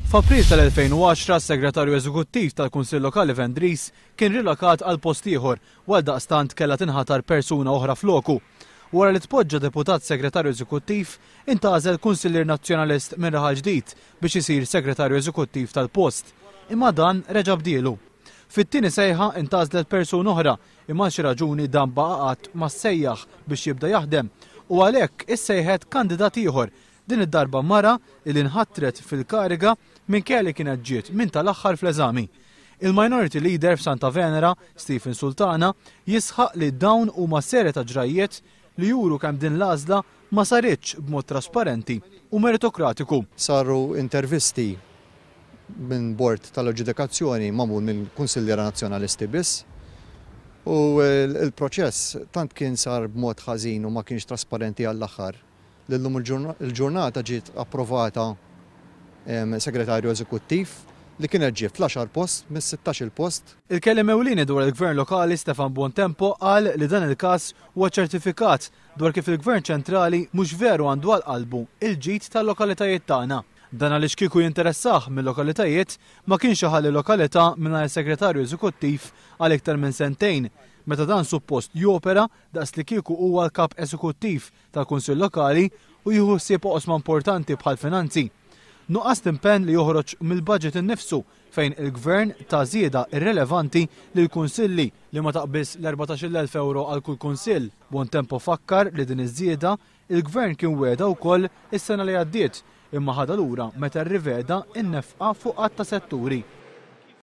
F'April tal-2010 s-Segretarju Eżekuttiv tal-Kunsill Lokali Vendris kien rilokat għal post ieħor u għaldaqstant kellha tinħatar persuna oħra floku. Wara li tpoġġa Deputat Segretarju Eżekuttiv, intgħażel Kunsillier Nazzjonalist minn Raħal Ġdid biex isir Segretarju Eżekuttiv tal-post. Imma dan reġa' bdielu. Fit-tieni sejħa intgħażlet persuna oħra imma għal xi raġuni dan baqa' qatt ma ssejjaħ biex jibda jaħdem u għalhekk issejħet kandidat ieħor, din id-darba mara li nħatret fil-kariga minkejja li kienet ġiet minn tal-aħħar fl-eżami. Il-Minority Leader f'Santa Venera, Stephen Sultana, jisħaq li dawn huma serje ta' ġrajjiet li juru kemm din l-għażla ma saritx b'mod trasparenti u meritokratiku. Saru intervisti minn bord tal-aġġudikazzjoni magħmul minn kunsilliera Nazzjonalisti biss u l-proċess tant kien sar b'mod ħażin u ma kienx trasparenti għall-aħħar li llum il-ġurnata ġiet approvata Segretarju Eżekuttiv li kienet ġie fl-għaxar post mis-sittax-il post. Il-kelliem ewlieni dwar il-Gvern Lokali Stefan Buontempo qal li dan il-każ huwa ċertifikat dwar kif il-Gvern ċentrali mhux veru għandu għal qalbu il-ġid tal-lokalitajiet tagħna. Dan għaliex kieku jinteressah mil-lokalitajiet ma kienx iħalli lokalità mingħajr Segretarju Eżekuttiv għal iktar minn sentejn meta dan suppost jopera daqs li kieku huwa l-Kap Eżekuttiv tal-Kunsill Lokali u jieħu ħsieb oqsma importanti bħall-finanzi. Nuqqas t'impenn li joħroġ mill-budget innifsu fejn il-Gvern ta żieda irrelevanti lill-Kunsilli li ma taqbiżx l-14,000 ewro għal kull Kunsill. Buontempo fakkar li din iż-żieda il-Gvern kien wegħda wkoll is-sena li għaddiet imma ħadha lura meta rriveda n-nefqa fuq għadd ta' setturi.